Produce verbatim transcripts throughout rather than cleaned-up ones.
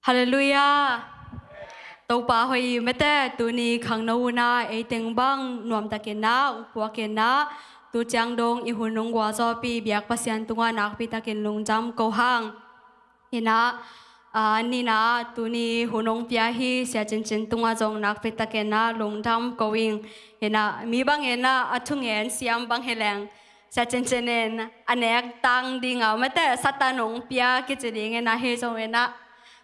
Halleluiah. Topa hoih i mate, tuni khangno hun ah ei teng bang nuamtakin ah hong puakin ah, tu ciang dong i hun hong gualzawhpih biak Pasian tungah nakpitakin lungdam ko hang. Hi-in ah, a, ni-in ah tuni hun hong pia hi Sia Cincin tungah zong nakpitakin ah lungdam ko ing. Hi-in ah mi bangin ah a thungen siam bang hi leng, Sia Cincin in a nek tang ding a mate, Satan hong pia kici dingin ah, ahi zongin ah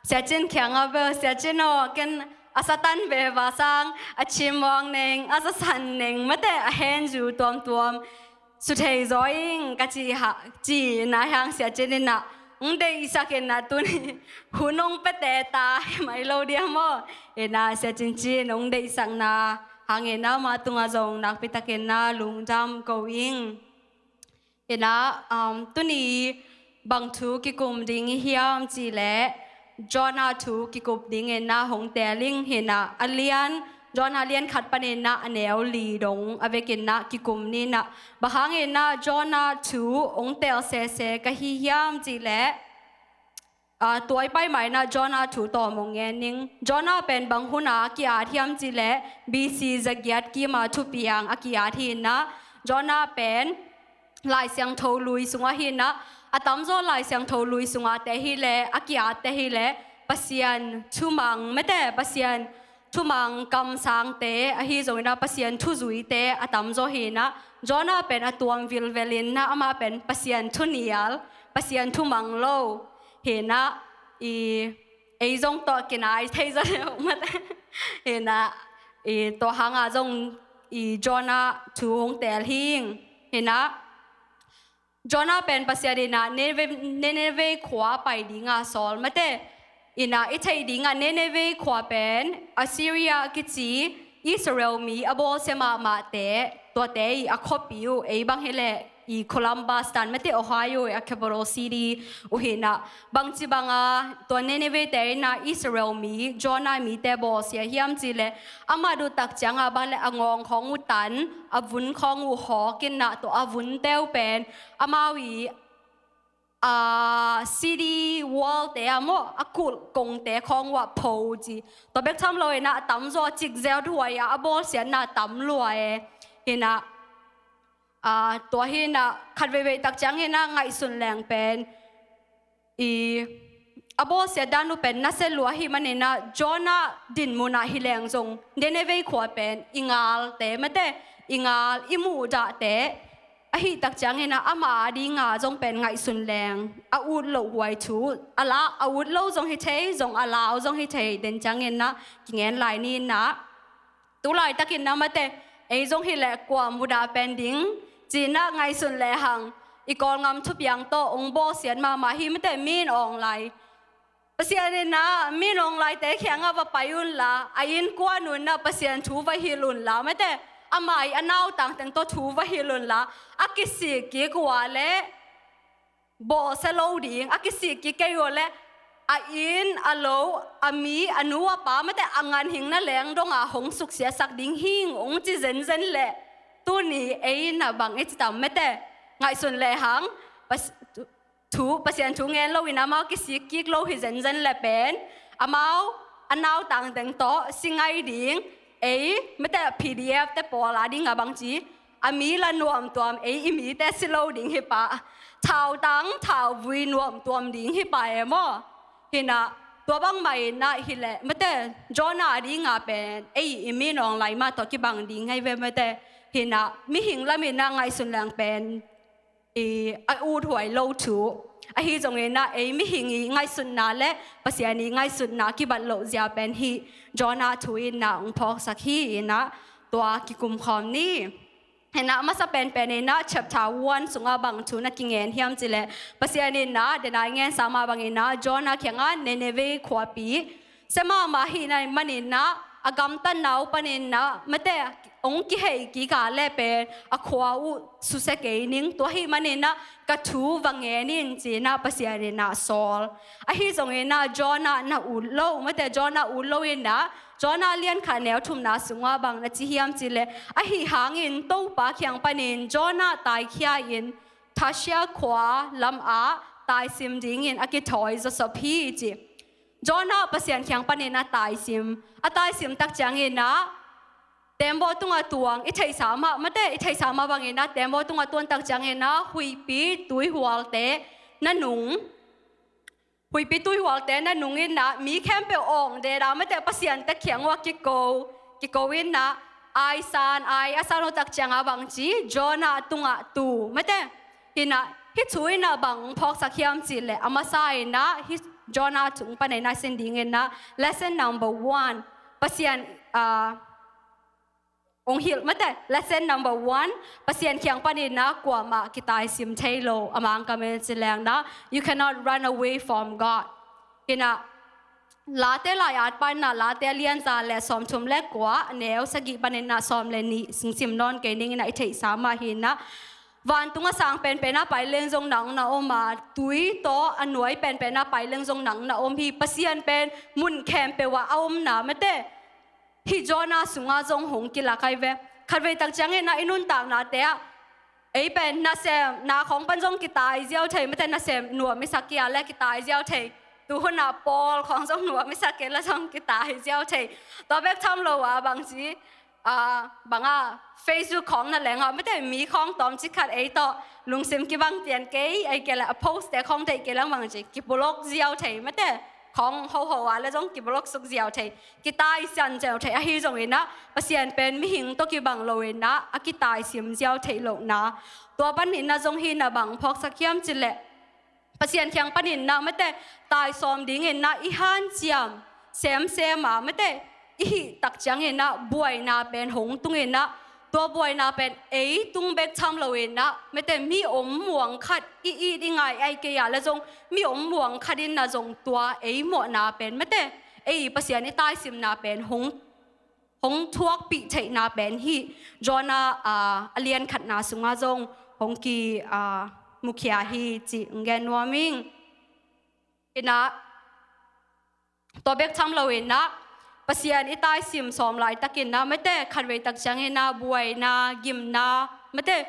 Sia Cin kiangah bel, Sia Cin aw, ken a Satan veva sang a cimawng neng, a zasan neng mate, a henzu tuamtuam suthei zaw ing ka ci ha, ci-in ah, hang Sia Cin in ah hong deihsak in ah, tuni hun hong piate ta hi mai lo dia maw. Hi-in ah Sia Cincin hong deihsakna hangin ah ama tungah zong nakpitakin ah lungdam ko ing. Hi-in ah, um, tuni bang thu kikum ding i hiam cih leh, Jonah thu kikum dingin ah hong teel ing. Hi-in ah a lian, Jonah lian khat panin ah a neu li dong a vekin ah kikum ni-in ah, bang hangin ah Jonah thu hong teel sese ka hi hiam cih leh, a, tua i pai ma-in ah Jonah thu tawm hong ngen ning. Jonah pen bang hun ah a ki-at hiam cih leh, B C zagiat kim a thupiang a ki-at hi-in ah, Jonah pen Lai Siangtho lui sungah hi-in ah, a tamzaw Lai Siangtho lui sungah te hi leh, a ki-atte hi leh, Pasian thumang mate, Pasian thumang kamsangte, ahi zongin ah Pasian thuzuite a tamzaw hi-in ah, Jonah pen a tuam vilvelin ah, amah pen Pasian thunial, Pasian thumang lo. Hi-in ah, i, ei zong tawh kinai thei zaw deuh mate. Hi-in ah, i, tua hangah zong i Jonah thu hong teel hi ing. Hi-in ah, Jonah pen Pasian in ah Nineveh, Nineveh khua pai dingah sawl mate. Hi-in ah i theih dingah Nineveh khua pen Assyria kici Israel mi a bawlsia mahmahte, tuate i a khuapi uh, ei bang hi leh i Columbus tan mate, Ohio i a capital city uh hi-in ah, bangci banga tua Nineveh te in ah Israel mi, Jonah mite bawlsia hiam cih leh, a mat uh tak ciangah bang leh a ngawng khawng uh tan, a vun khawng uh hawk in ah, tua a vunte uh pen amau i, a, city wall te ah maw, a kulh kongte khawng uh ah pho ci. Tua bek tham loin ah a tamzaw cikzelhuai a, a bawlsiatna tam lua e. Hi-in ah, a, tua hi-in ah khat veivei tak ciangin ah ngaihsun leng pen, i, a bawlsiat dan uh pen nasia lua ahih manin ah, Jonah dinmun ah hi leng zong Nineveh khua pen i ngalte mate, i ngal, i muhdahte ahih tak ciangin ah, amah a dinga zong pen ngaihsun leng a ut loh huai thu, a la, a ut lo zong hi thei, zong a lau zong hi thei, den ciangin ah kingen lai ni-in ah, tu laitakin ah mate, ei zong hi leh kua mudah pen ding ci-in ah ngaihsun lehang, i Kawlgam thupiang tawh hong bawlsiat mahmah hi mate, Min Aung Hlaing. Pasian in ah Min Aung Hlaingte kiangah va pai unla, a innkuan un ah Pasian thu va hilh unla mate, amah i a nautang teng tawh thu va hilh unla, a kisik kik uh ah leh bawlsia lo ding, a kisik kik kei uh ah leh a inn, a lo, a mi, a nu a pa mate, a ganhing nangawn dong ah hong suksiatsak ding hi ing, hong ci zenzen leh, tuni ei in ah bang i ci tam mate? Ngaihsun lehang, Pas-, thu, Pasian thu ngen loin amau kisik kik lo hi zenzen leh pen, amau a nautang teng tawh si ngai ding, ei mate, P D F te pawl a dingah bangci, a mi la nuamtuam, ei i mite si lo ding hi pah, thautang thauvui nuamtuam ding hi pah e maw. Hi-in ah, tua bangmah in ah hi leh mate, Jonah a dingah pen ei i Min Aung Hlaing mah tawh kibang ding hi ve mate. Hi-in ah, mihing lamin ah ngaihsun leng pen, i, a uthuai lo thu. Ahi zongin ah, ei mihing i ngaihsutna leh Pasian i ngaihsutna kibat loh zia pen hih Jonah thu in ah hong phawksak hi. Hi-in ah, tua kikum khawm ni. Hi-in ah, masa penpen in ah chapter one sungah bang thu na kingen hiam cih leh, Pasian in ah, den a i ngensa mah bangin ah, Jonah kiangah Nineveh khuapi sia mahmah ahih manin ah, a gamtatna uh panin ah mate, hong kihei kik a leh pen a khua uh susia kei ning, tua ahih manin ah ka thu va ngen in ci-in ah Pasian in ah sawl. Ahi zongin ah Jonah na ut lo mate, Jonah ut lo in ah, Jonah lian khat neu thumna sungah bang na ci hiam cih leh, ahi hangin Topa kiang panin Jonah taikhia in Tarshish khua lamah taisim dingin a kithawi zawsop hi ci. Jonah Pasian kiang panin a taisim, a taisim tak ciangin ah teembaw tungah tuang, i theihsa mah, mate, i theihsa mah bangin ah teembaw tungah tuan tak ciangin ah huihpi tuihualte na nung, huihpi tuihualte na nungin ah mi khempeuh awng deda, mate, Pasian te kiang uah kiko, kiko in ah ai san, ai a san uh tak ciangah bangci, Jonah tungah tu, mate. Hi in ah hih thu in ah bang phawksak hiam cih leh a masa in ah hih Jonah tung panin ah sin dingin ah lesson number one, Pasian, ah, ong hilh, mate, lesson number one, Pasian kiang panin ah kuamah kitaisim thei lo, a Mangkam in ci leng ah, you cannot run away from God. Hi in ah Late lai-at panin ah, Late a lian za le sawmthum le kua, a neu sagih panin ah sawm le nih singsim nawn kei ning in ah, i theihsa mah hi in ah, vantung a sang penpen ah pai leng zong nang na om a, tui tawh a nuai penpen ah pai leng zong nang na om hi. Pasian pen mun khempeuh ah a omna, mate, hih Jonah sungah zong hong kilak ahi ve. Khatvei tak ciangin ah i nuntaknate ah ei pen nasem, na khawng pan zong kitai ziau thei, mate, nasem nuam i sak kei a le kitai ziau thei. Tu hun ah pawl khawng zong nuam i sak kei le zong kitai ziau thei. Tua bek tham lo a bangci, ah, bang a Facebook khawng na leng ah, mate, mi khawng tawmcik khat ei tawh lungsim kibang pian kei, ahih kei leh a post te khawng theih kei leng bangci kiblock ziau thei, mate, khawng hoho a le zong kiblock suk ziau thei, kitai sian ziau thei. Ahi zongin ah Pasian pen mihing tawh kibang lo in ah a kitaisim ziau theih lohna. Tua panin ah zong hi in ah bang phawksak hiam cih leh Pasian kiang panin ah, mate, taisawm dingin ah i hanciam semsem a, mate, i hih tak ciangin ah buaina pen hong tung in ah, tua buaina pen ei tung bek tham lo in ah, mate, mi om muang khat i it i ngai, ahih kei a le zong mi om muang khat in ah zong tua ei mawhna pen, mate, ei Pasian i taisimna pen hong, hong thuakpih theihna pen hih Jonah, ah, a lian khatna sungah zong hong ki, ah, mukhia hi cih hong gen nuam ing. Hi in ah tua bek tham lo in ah Pasian i taisim sawm laitakin ah, mate, khatvei tak ciangin ah buaina, gimna, mate,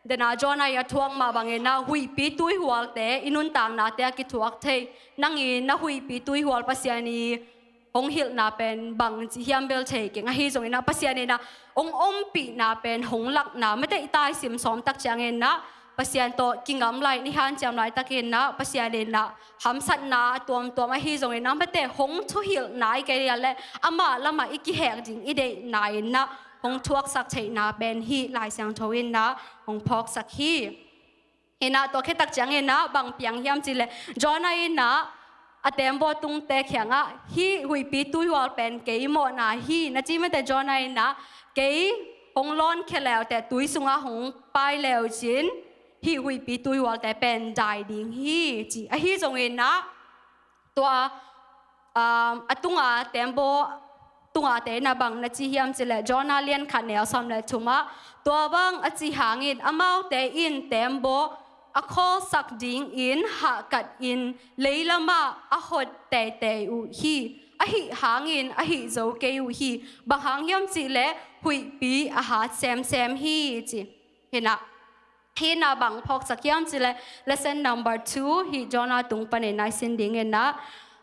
den a Jonah i a thuak mah bangin ah huihpi tuihualte i nuntaknate ah kithuak thei. Nang in na huihpi tuihual Pasian i hong hilhna pen bangci hiam bel thei keng. Ahi zongin ah Pasian in ah hong ompihna pen hong lakna, mate, i taisim sawm tak ciangin ah Pasian tawh kingamlai, i hanciam laitakin ah Pasian in ah hamsatna a tuamtuam ahi zongin ah, mate, hong thuhilhna, ahih kei a le amah lamah i kihek ding i deihna in ah hong thuaksak theihna pen hih Lai Siangtho in ah hong phawksak hi. Hi in ah tua khit tak ciangin ah bang piang hiam cih leh Jonah in ah a teembaw tungte kiangah hih huihpi tuihual pen kei mawhna hi na ci, mate, Jonah in ah kei hong lawnkhia leuteh, tui sungah hong pai leucin hih huihpi tuihualte pen dai ding hi ci. Ahi zongin ah tua, um, a tunga teembaw tungate in ah bang na ci hiam cih leh Jonah lian khat neu sawm le thum ah, tua bang a cih hangin amaute in teembaw a khawlsak dingin hahkat in leilamah a hot teitei uh hi. Ahih hangin a hih zo kei uh hi. Bang hang hiam cih leh huihpi a hat semsem hi ci. Hi in ah, hi in ah bang phawksak hiam cih leh lesson number two, hih Jonah tung panin ah i sin dingin ah,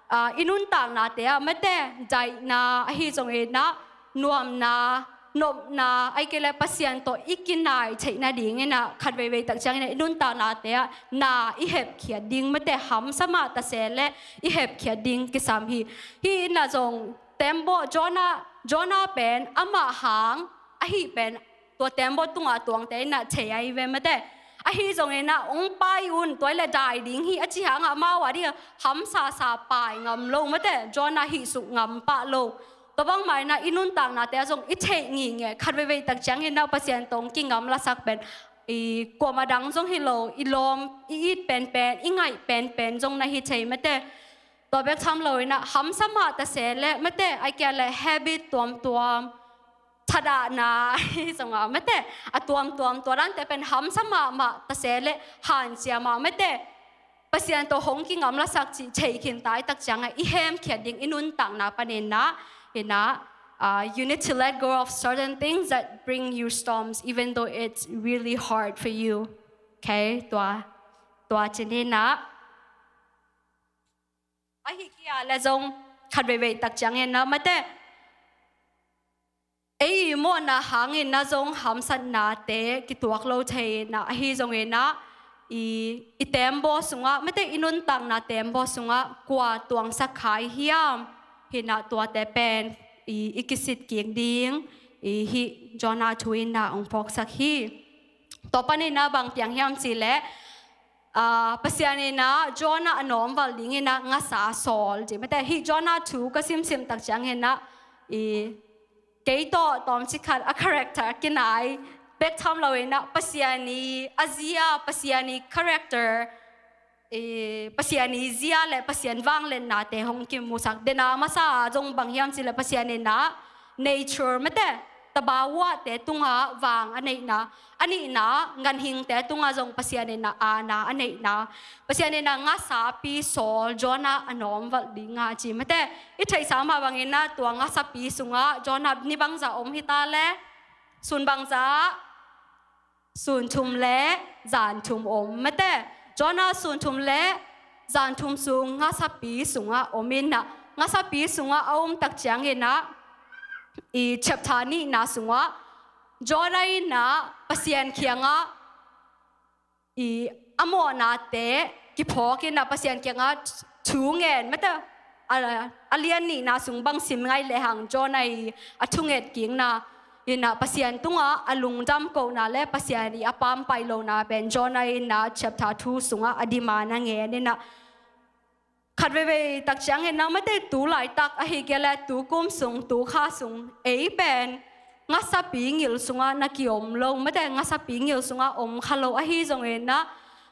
ah, i nuntaknate ah, mate, daihna ahi zongin ah nuamna, nopna, ahih kei leh Pasian tawh i kinai theih nadingin ah khatveivei tak ciangin ah i nuntaknate ah na i hepkhiat ding, mate, hamsa mah ta se leh i hepkhiat ding kisam hi. Hi in ah zong teembaw, Jonah, Jonah pen amah hang ahi pen tua teembaw tunga tuangte in ah thei ahi ve, mate. Ahi zongin ah hong pai un, tua hi leh dai ding hi a cih hangah amau a ding hamsasa pai ngam lo, mate, Jonah hih suk ngam pah lo. Tua bangmah in ah i nuntaknate ah zong i theih ngingeh, khatveivei tak ciangin ah Pasian tawh hong kingamlasak pen i kuamah dang zong hi lo, i lawm, i it penpen, i ngaih penpen zong na hi thei, mate. Tua bek tham lo in ah hamsa mah ta se leh, mate, ahih kei a leh habit tuamtuam, thadahna ahi zongah, mate, a tuamtuam, tua dante pen hamsa mahmah ta se leh hanciam a, mate, Pasian tawh hong kingamlasak cih thei khin ta i tak ciangah i hemkhiat ding i nuntakna panin ah, hi in ah, uh, you need to let go of certain things that bring you storms, even though it's really hard for you. Okay, tua, tua ci ni in ah. Ahi kia le zong khat veivei tak ciangin na mate, ei i mawhna hangin na zong hamsatnate kituak lo thei na, ahi zongin na i, i tembaw sungah mate, i nuntakna tembaw sungah kua tuangsak khai hiam? Hi na tuate pen i, i kisit kik ding i hih Jonah thu in na hong phawksak hi. Tua panin na bang piang hiam cih leh, ah, Pasian in na Jonah a nawmvalh dingin na ngasa sawl ci mate. Hih Jonah thu ka simsim tak ciangin na i, kei tawh tawmcik khat a character kinai bek tham loin na Pasian i a zia, Pasian i character, i, Pasian i zia le Pasian vangliatnate hong kimusak. Dena masa zong bang hiam cih leh Pasian in na nature mate, tabavuate tungah vang a neihna, a nihna ganhingte tungah zong Pasian in na aana a neihna, Pasian in na ngasapi sawl Jonah a nawmvalh dingah ci mate. I theihsa mah bangin na tua ngasapi sungah Jonah ni bangzah om hita le? Sun bangzah? Sun thum le zan thum om mate. Jonah sun thum le zan thum sung ngasapi sungah om in na, ngasapi sungah a om tak ciangin na i chapter nihna sungah Jonah in na Pasian kiangah i a mawhnate kiphawk in na Pasian kiangah thu ngen mate. A, a lian nihna sung bang sim ngai lehang Jonah i a thunget kikna in na Pasian tungah a lungdam kohna le Pasian i a pampai lohna pen Jonah in na chapter two sungah a demand a ngen in na khat veivei tak ciangin na mate, tu laitak ahi kei le tu kum sung, tu kha sung ei pen ngasapi ngil sungah na kiom lo mate, ngasapi ngil sungah om kha lo, ahi zongin na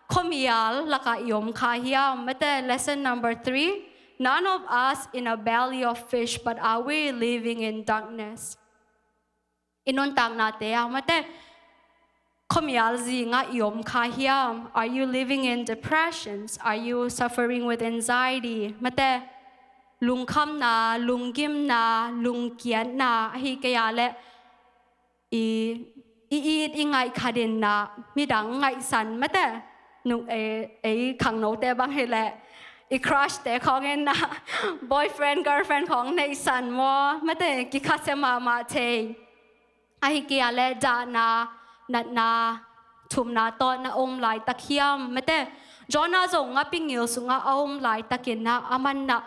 khuamial lakah i om kha hiam mate. Lesson number three, none of us in a belly of fish, but are we living in darkness? I nuntaknate ah mate, khuamial zingah i om kha hiam? Are you living in depressions? Are you suffering with anxiety? Mate, lungkhamna, lunggimna, lungkiatna ahi kei a le i, i it i ngaih khat in na midang ngaihsan mate, nung ei, ei khangnote bang hi leh i crushte khawng in na boyfriend girlfriend khawng neihsan maw mate, kikhasia mahmah thei. Ahi kei a le dahna, natna, thumna tawh na om laitak hiam mate? Jonah zong ngapi ngil sungah a om laitakin na aman na,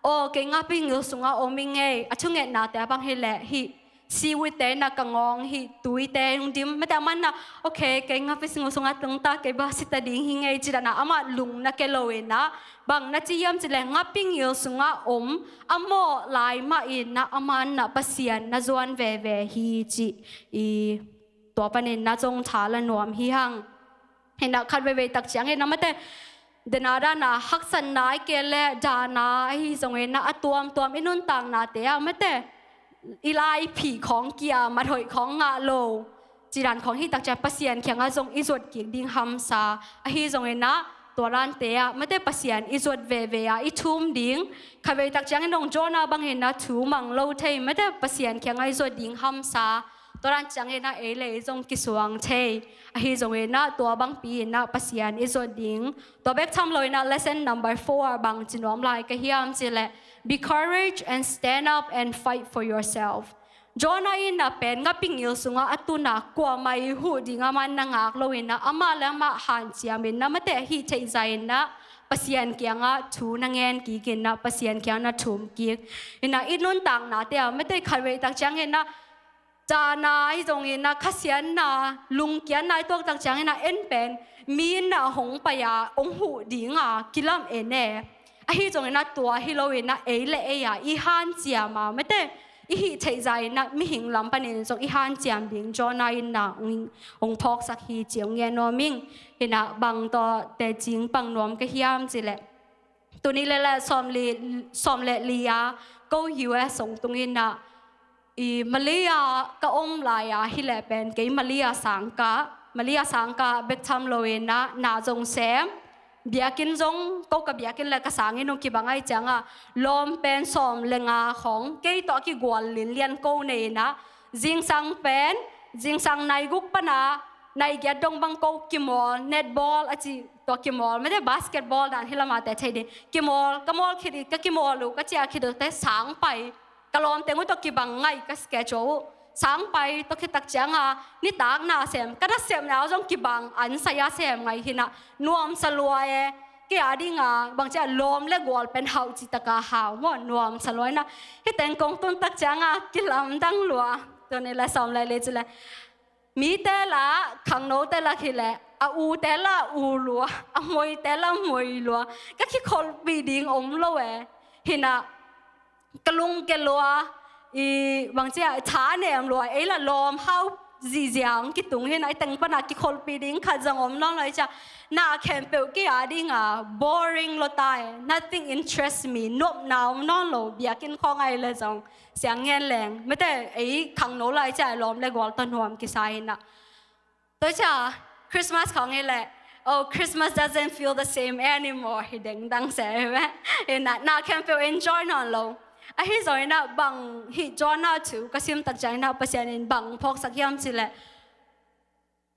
aw kei ngapi ngil sungah om i ngei, a thungetnate a bang hi leh hih siwite na ka ngawng, hih tuite hong dim mate, aman na okay kei ngapi ngil sungah tung ta, kei ba sita ding hi ngei ci dan na amah lung na ke lo in na bang na ci hiam cih leh ngapi ngil sungah om a mawh lai mah in na aman na Pasian na zuan veve hi cih i tua panin na zong tha la nuam hi hang. Hi na khat veivei tak ciangin na mate, dena dana haksatna i ke le dahna ahi zongin na a tuamtuam i nuntaknate ah mate, i laiphih khawng kia, mathoih khawng ngah lo ci dan khawng hi tak ciang Pasian kiangah zong i zuat kik ding hamsa. Ahi zongin na tua dante ah mate Pasian i zuat veve a i thum ding. Khat vei tak ciangin dong Jonah bangin na thu mang lo thei mate, Pasian kiangah i zuat ding hamsa. Tua dan ciangin na ei le ei zong kisuang thei. Ahi zongin na tua bangpi in na Pasian i zuat ding. Tua bek tham loin na lesson number four ah bang ci nuam lai ka hiam cih leh, be courage and stand up and fight for yourself. Jonah in na pen ngapi ngil sungah a tun a kuamah i huh ding aman na ngak lo in na amah le amah hanciam in na mate, hih theih zah in na Pasian kiangah thu na ngen kik in na Pasian kiangah na thum kik. In na i nuntaknate ah mate khat vei tak ciangin na dahna ahi zongin na khasiatna, lungkiatna i tuak tak ciangin na en pen mi in na hong pai a hong huh ding a kilam en e. Ahi zongin na tua hi loin na ei le ei a i hanciam a mate, i hih theih zah in na mihing lam panin zong i hanciam ding Jonah in na hong, hong phawksak hi ci hong ngen nuam ing. Hi na bang tawh tecing pang nuam ka hiam cih leh, tuni le le sawm li, sawm le li a ko U S hong tung in na i Malay ah ka om lai a hi leh pen kei Malay ah sang ka, Malay ah sang ka bek tham loin na na zong sem, biakinn zong ko ka biakinn le ka sanginn uh kibang ahih ciangah lawm pen sawm le nga khawng kei tawh a kigual linlian ko nei in na zingsang pen, zingsang nai guk pan a nai giat dong bang ko kimawl, netball a ci, tua kimawl, mete basketball dan hi lamate thei ding. Kimawl, ka mawl khit i, ka kimawl uh, ka ciah khit uh te sang pai. Ka lawmte uh tua kibang ngai ka schedule uh. Sang pai, tua khit tak cianga, nitak na sem, ka nasepna uh zong kibang, an saya sem ngai hi na, nuamsa lua e. Kei a dinga, bang ciah lawm le gual pen hau ci taka hau, maw nuamsa lua hi na. Hi teng kong tun tak cianga, kilamdang lua. Tua ni la sawm lai le ci le. Mite la, khangnote la khileh, a ute la u lua, a moite la moi lua. Ka kikholpih ding om lo e. Hi na, ka lungke lua, i bang cia, tha nem lua, ei la lawm hau zizia hong kitung hi na, i teng pana kikholpih ding khat zong om nawn lo i cia. Na khempeuh kei a dinga, boring lo ta e, nothing interest me, nopna om nawn lo, biakinn khawng ai le zong. Siang ngen leng, mete ei khangno lai cia lawm le gual tawh nuam kisa hi na. Tua cia, Christmas khawng hi leh, oh, Christmas doesn't feel the same anymore, hi dengdang se hi me. Hi na, na khempeuh enjoy nawn lo. Ahi zong hi na bang hi Jonah thu, ka sim tak ciang hi na Pasian in bang phawksak hiam ci leh.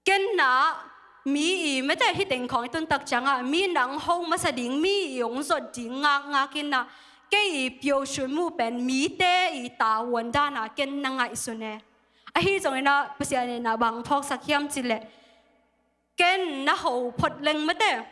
Ken na, mi i, mete hi teng khawng i tun tak cianga, mi nang ho masa ding, mi i hong zot ding ngakngak in na, kei i pio sun mu pen, mite i ta huan dana, ken na ngaihsun e. Ahi zong hi na, Pasian in na bang phawksak hiam ci leh. Ken na ho phot leng mete.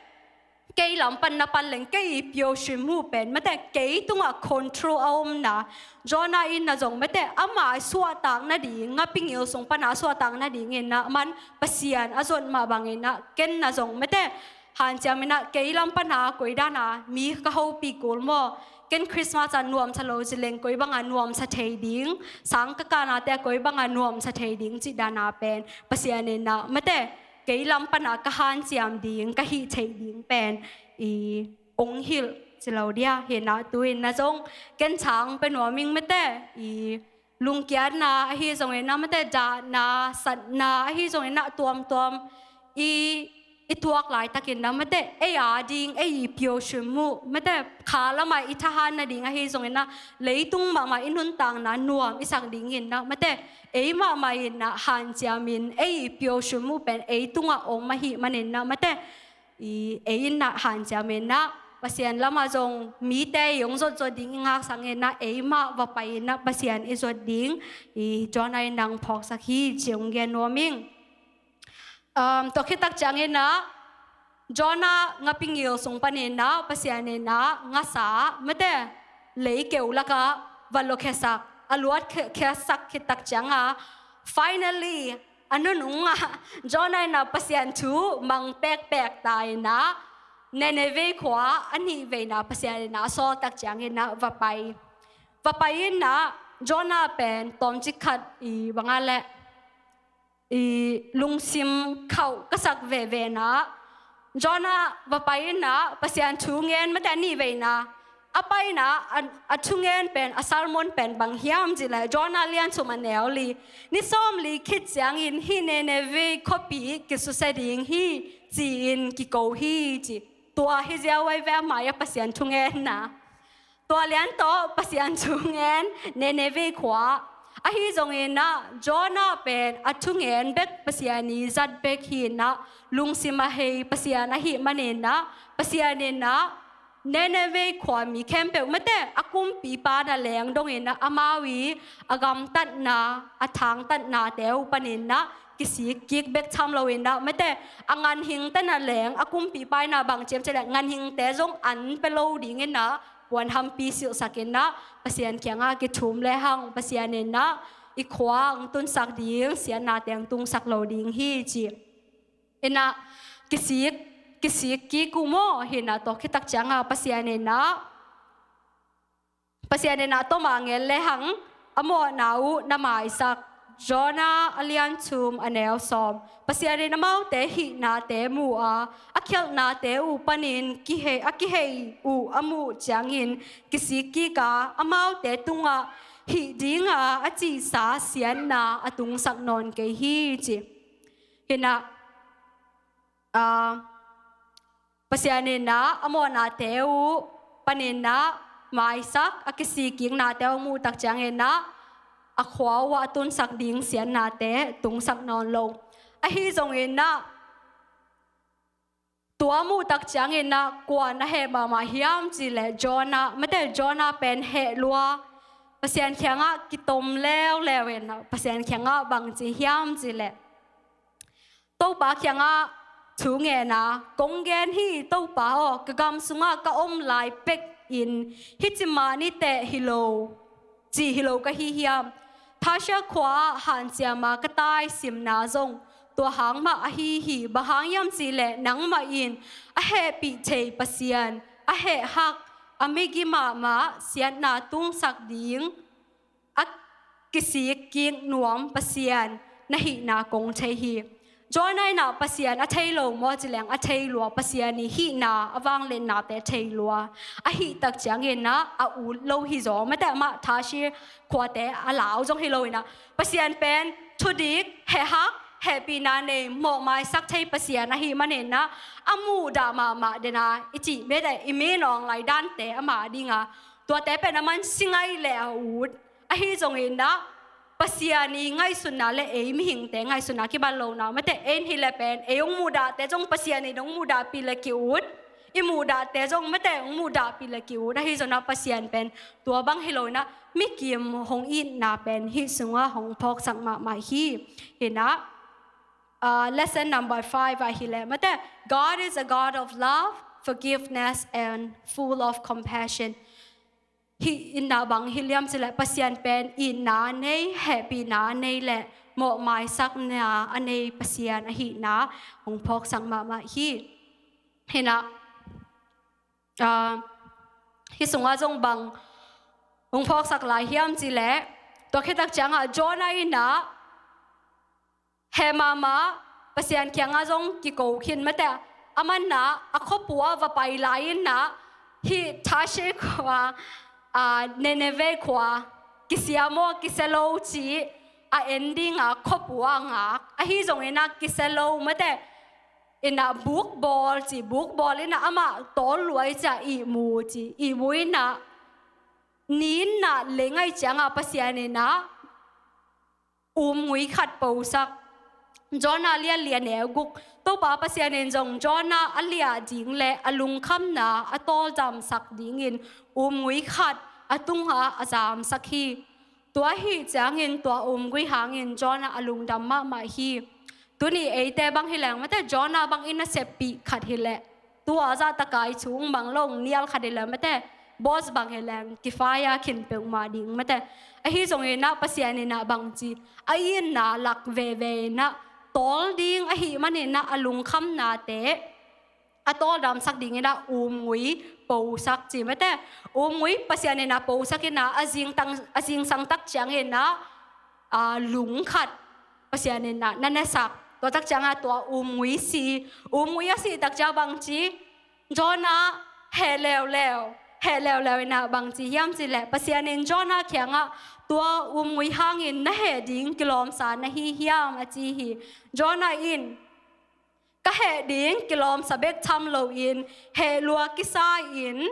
Kei lam pan na pan leng, kei i pio sun mu pen, mete kei tungah control a omna. Jonah in na zong mete, ama suahtak nading, ngapi ngil sung pana suahtak nading in na, man Pasian a zot mah bang in na, ken na zong mete. Hanciam in na, kei lam pana koi dana, mi ka hopih kul maw. Ken Christmas a nuamsa lo ci leng koi banga nuamsa thei ding, sang ka kanate koi banga nuamsa thei ding ci dana pen. Pasian in na, mete, kei lam pana ka hanciam ding, ka hih theih ding pen. I, ong hilh, ci lo dia, hi na, tu in na zong, ken chang pe nuam ing mete, i, lungkiatna, ahi zong in na mete, dahna, satna, ahi zong in na tuamtuam, i, i tuak laitakin na mete, ei a ding, ei i pio sun mu, mete, kha lamah i thahan nading, ahi zong in na, leitung mahmah i nuntakna nuam, i sak ding in na, mete, ei mahmah in na, hanciam in, ei i pio sun mu pen, ei tungah om ahih manin na, mete, i, ei in na hanciam in na, Pasian lamah zong mite i hong zotzot ding i ngaksak in na, ei mah va pai in na, Pasian i zot ding, i Jonah in nang phawksak hi, ci hong gen nuam ing. Um, tua khit tak ciang in na, Jonah ngapi ngil sung panin na, Pasian in na, ngasa, mete, lei keu laka, va lo khesak, a luat khe-, khesak khit tak cianga, finally, a nunung ah, Jonah in na Pasian thu mang pekpek ta in na, Nineveh khua a nih veina Pasian in na a sawl tak ciang in na va pai. Va pai in na, Jonah pen tawmcik khat i banga le i lungsim khauh ka sak veve na, Jonah va pai in na, Pasian thu ngen mate a nih veina. A paina, a, a thungen pen, a sermon pen bang hiam cih leh, Jonah lian thum a neu li. Ni sawm li khit ciangin hih Nineveh khuapi kisusia ding hi, ci-in kiko hi ci. Tua hi ziau ai ve a mai-ah Pasian thungenna. Tua lian tawh Pasian thungen, Nineveh khua. Ahi zongin ah, Jonah pen a thungen bek Pasian i zat bek hi-in ah, lungsim a hei Pasian ahih manin ah, Pasian in ah, Nineveh khuami khempeuh mate, a kumpipa na leng dongin ah, amau i a gamtatna, a thangtatnate uh panin ah, kisik kik bek tham loin ah, mate, a ganhingte na leng, a kumpipa in ah bang ci hiam cih leh, ganhingte zong an pia lo dingin ah, puanhampi silhsakin ah, Pasian kiangah kithum lehang, Pasian in ah, i khua hong tunsak ding, siatnate hong tungsak lo ding hi ci. In ah, kisik, kisik kik uh maw, hi-in ah, tua khit tak ciangah, Pasian in ah, Pasian in ah, tawm a ngen lehang, a mawhna uh na maisak. Jonah a lian thum a neu sawm. Pasian in amaute hihnate mu a, a khialhnate uh panin kihei, a kihei uh a muh ciangin kisik kik a, amaute tungah hih dinga a cihsa siatna a tungsak nawn kei hi ci. Hi-in ah, ah, Pasian in ah, a mawhnate uh panin ah, maisak, a kisikkiknate uh muh tak ciangin ah, a khua uh ah a tunsak ding siatnate tungsak nawn lo. Ahi zongin ah, tua muh tak ciangin ah, kua na heh mahmah hiam cih leh Jonah, mate, Jonah pen heh lua. Pasian kiangah kitom leuleu in ah, Pasian kiangah bang ci hiam cih leh, Topa kiangah thu ngen a, kong gen hi, Topa aw, ka gam sungah ka om lai pekin hih ci mah ni teh hi lo, cih hi lo ka hi hiam? Tarshish khua-ah hanciam a ka taisimna zong tua hang mah ahi hi. Bang hang hiam cih leh nangmah in a hehpih thei Pasian, a heh hak, a migi mahmah, siatna tungsak ding, a kisik kik nuam Pasian na hihna kong thei hi. Jonah in ah Pasian a thei lo maw cih leng, a thei lua. Pasian ii hihna, a vangliatnate thei lua. Ahih tak ciangin ah, a ut lo hi zaw, mate, amah Tarshish khuate a lau zong hi lo in ah, Pasian pen thudik, heh hak, hehpihna nei, mawhmaisak thei Pasian ahih manin ah, a muhdah mahmah den a, i cih, mate, i minawng lai dante ama ding a, tuate pen aman si ngai leh a ut. Ahi zongin ah, Pasian ii ngaihsutna le ei mihingte ngaihsutna kibat lohna, mate, ei in hi leh pen ei hong muhdahte zong Pasian in hong muhdahpih leh ki-ut, i muhdahte zong, mate, hong muhdahpih leh ki-ut. Ahi zongin ah Pasian pen tua bang hi lo in ah, mikim hong itna pen hih sungah hong phawksak mahmah hi. Hi in ah, uh, lesson number five ah hi leh, mate, God is a God of love, forgiveness, and full of compassion. Hih in ah bang hilh hiam cih leh, Pasian pen itna a nei, hehpihna a nei le mawhmaisakna a nei Pasian ahihna hong phawksak mahmah hi. Hi in ah, ah, hih sungah zong bang hong phawksak lai hiam cih leh, tua khit tak ciangah Jonah in ah, heh mahmah, Pasian kiangah zong kiko khin, mate, aman ah a khuapua va pai lai in ah, hih Tarshish khua, ah, Nineveh khua kisia maw, kisia lo cih a en ding a khuapua a ngak. Ahi zongin ah kisia lo, mate, in ah bukbawl cih, bukbawl in ah amah tawl luai cih a ihmu cih, ihmu in ah, ni in ah lei ngai ciangah Pasian in ah umngui khat posak. Jonah liat li, a neu guk. Topa Pasian in zong Jonah a liah ding le a lungkhamna a tawldamsak dingin umngui khat a tungah a zamsak hi. Tua ahih ciangin tua umngui hangin Jonah a lungdam mahmah hi. Tuni eite bang hi leng, mate, Jonah bangin a seppih khat hi leh, tua zah takai chung bang lo, nial khat hi leh, mate, boss bang hi leng, kifaya khin peuhmah ding, mate. Ahi zongin ah Pasian in ah bang ci, a itna lak veve in ah, tawl ding ahih manin ah a lungkhamnate a tawldamsak dingin ah umngui posak ci, mate. Umngui Pasian in ah posak in ah, a zingtang, a zingsang tak ciangin ah, ah, lung khat Pasian in ah na nesak. Tua tak ciangah tua umngui si. Umngui a sih tak ciang bang ci, Jonah heh leuleu, heh leuleu in ah bang ci hiam cih leh, Pasian in Jonah kiangah, tua umngui hangin na heh ding kilawmsa na hi hiam, a ci hi. Jonah in, ka heh ding kilawmsa bek tham loin, heh lua kisa in,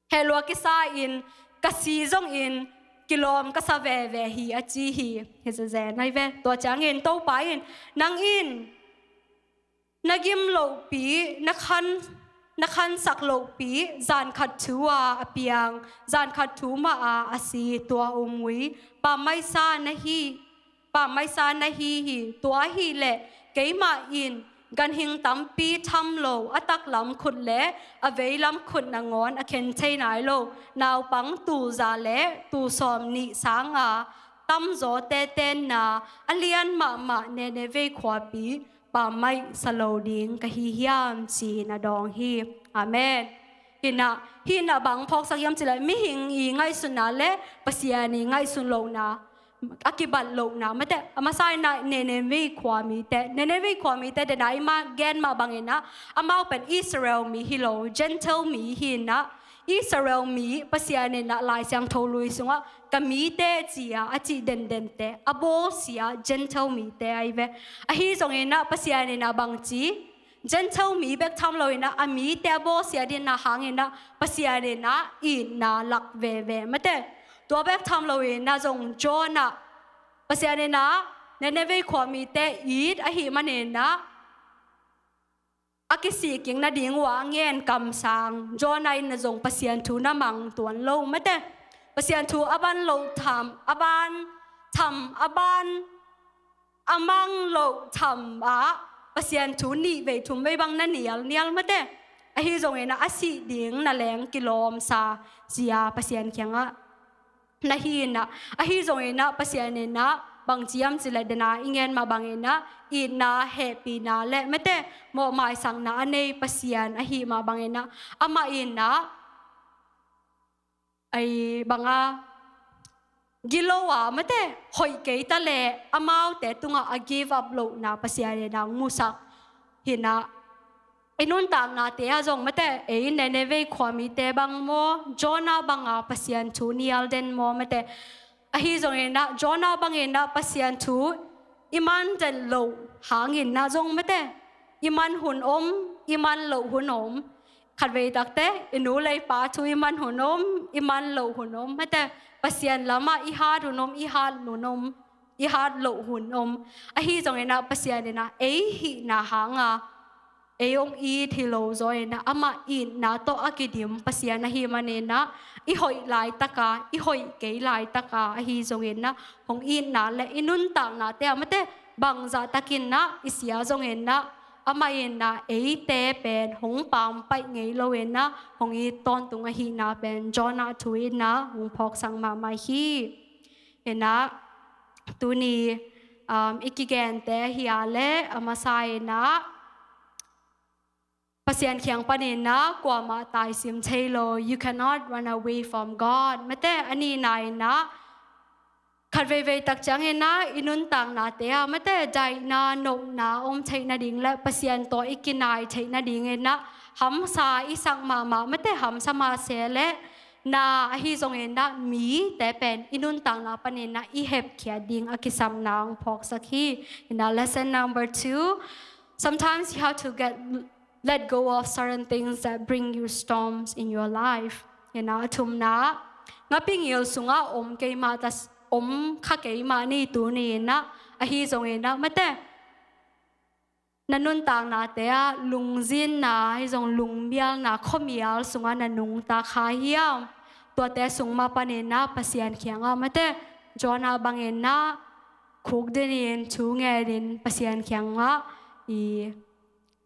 heh lua kisa in, ka si zongin kilawm ka sa veve hi, a ci hi. Hi zezen ahi ve. Tua ciangin Topa in, nang in na gim lohpi, na khan, na khansak lohpi, zan khat thu a a piang, zan khat thu mah a a si tua umngui pammaihsa na hi, pammaihsa na hi hi. Tua ahih leh keimah in ganhing tampi tham lo, a taklam khut le a veilam khut nangawn a khen thei nai lo naupang tulza le tulsawm nih sanga tamzawte tenna a lian mahmah Nineveh khuapi pammaihsa lo ding ka hi hiam, ci-in a dawng hi. Amen. Hi in ah, hi in ah bang phawksak hiam cih leh, mihing ii ngaihsutna le Pasian ii ngaihsun lohna a kibat lohna, mate, a masa in ah Nineveh khuamite, Nineveh khuamite den a i mah gen mah bangin ah, amau pen Israel mi hi lo, Gentile mi hi in ah, Israel mi Pasian in ah Lai Siangtho lui sungah ka mite ci-a a cih dendente a bawlsia Gentile mite ahi ve. Ahi zongin ah Pasian in ah bang ci, Gentile mi bek tham loin ah a mite a bawlsia ding na hangin ah Pasian in ah itna lak veve, mate. Tua bek tham loin ah zong Jonah, Pasian in ah Nineveh khuamite it ahih maninah a kisih kik nading uh a ngen kamsang Jonah in na zong Pasian thu na mang tuan lo mate. Pasian thu a ban lo tham, a ban tham, a ban a mang lo tham ah Pasian thu nih vei thum vei bang na nial nial mate. Ahi zonginah a sih ding na leng kilawmsa cia Pasian kiangah na hi inah, ahi zonginah Pasian inah bang ciam cileh dena i ngen mah banginah itna hehpihna le mate mawhmaisakna a nei Pasian ahi mah banginah amah inah ai banga gilo a mate hoih kei ta le amaute tungah a give up lohna Pasian inah musak hinah i nuntaknate ah zong mate ei Nineveh khuamite bang maw Jonah banga Pasian thu nial den maw mate. Ahi zonginah Jonah banginah Pasian thu i man den loh hanginah zong mate i man hun om, i man loh hun om. Khatvei takte i nu lei pa thu i man hun om, i man loh hun om mate. Pasian lamah i hat hun om, i hat hun om, i hat loh hun om. Ahi zonginah Pasian inah ei hihna hanga ei hong it hi lo zaw inah amah itna tawh a kidim Pasian ahi maninah i hoih laitaka, i hoih kei laitaka ahi zonginah hong itna le i nuntaknate ah mate bangzah takinah i sia zonginah amah inah eite pen hong pampaih ngei lo inah hong it tawntung ahihna pen Jonah thu inah hong phawksak mahmah hi. Inah tuni um, i kigente hi a le a masa inah Pasian kiang paninah kuamah taisim thei lo. You cannot run away from God. Mate a nihna inah khat veivei tak cianginah i nuntaknate ah mate daihna nopna om theih nading le Pasian tawh i kinai theih nadinginah hamsa i sak mahmah mate hamsa mahse le na ahi zonginah mite pen i nuntakna paninah i hepkhiat ding a kisapna hong phawksak hi. Inah lesson number two, sometimes you have to get let go of certain things that bring you storms in your life. Inah a thumna ngapi ngil sungah om keimah ta om kha keimah ni tuni inah ahi zonginah mate na nuntaknate ah lungzinna ahi zong lungmialna khuamial sungah na nungta kha hiam? Tuate sung mah paninah Pasian kiangah mate Jonah banginah khukdinin thu ngenin Pasian kiangah i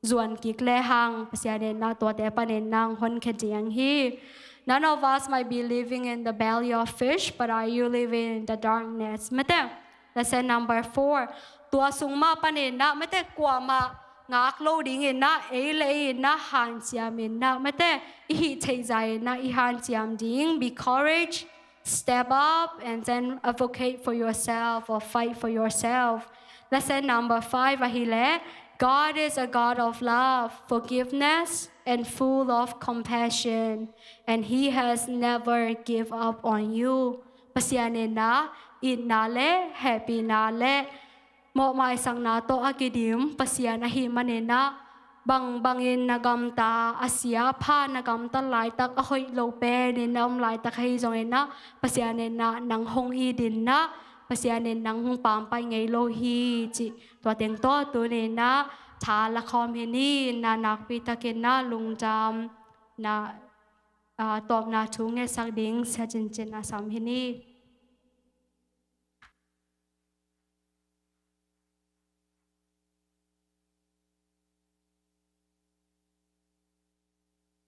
zuan kik lehang Pasian inah tuate paninah hong honkhia ding hi. None of us might be living in the belly of fish, but are you living in the darkness? Mate lesson number four, tua sung mah paninah mate kuamah ngak lo dinginah ei le ei inah hanciam inah mate i hih theihzah inah i hanciam ding. Be courage, step up and then advocate for yourself or fight for yourself. Lesson number five ahileh, God is a God of love, forgiveness, and full of compassion, and He has never give up on you. Pasian inah itna le hehpihna le mawhmaisakna tawh a kidim Pasian ahi maninah bangbangin na gamta a sia a pha na gamta laitak a hoih lo penin na om laitak ahi zonginah Pasian inah nang hong it inah Pasian in nang hong pampaih ngei lo hi cih tua teng tawh tuninah tha lakhawm hi ni. Na nakpi takinah lungdam na ah, tawpna thu ngetsak ding sia cincin a sam hi ni.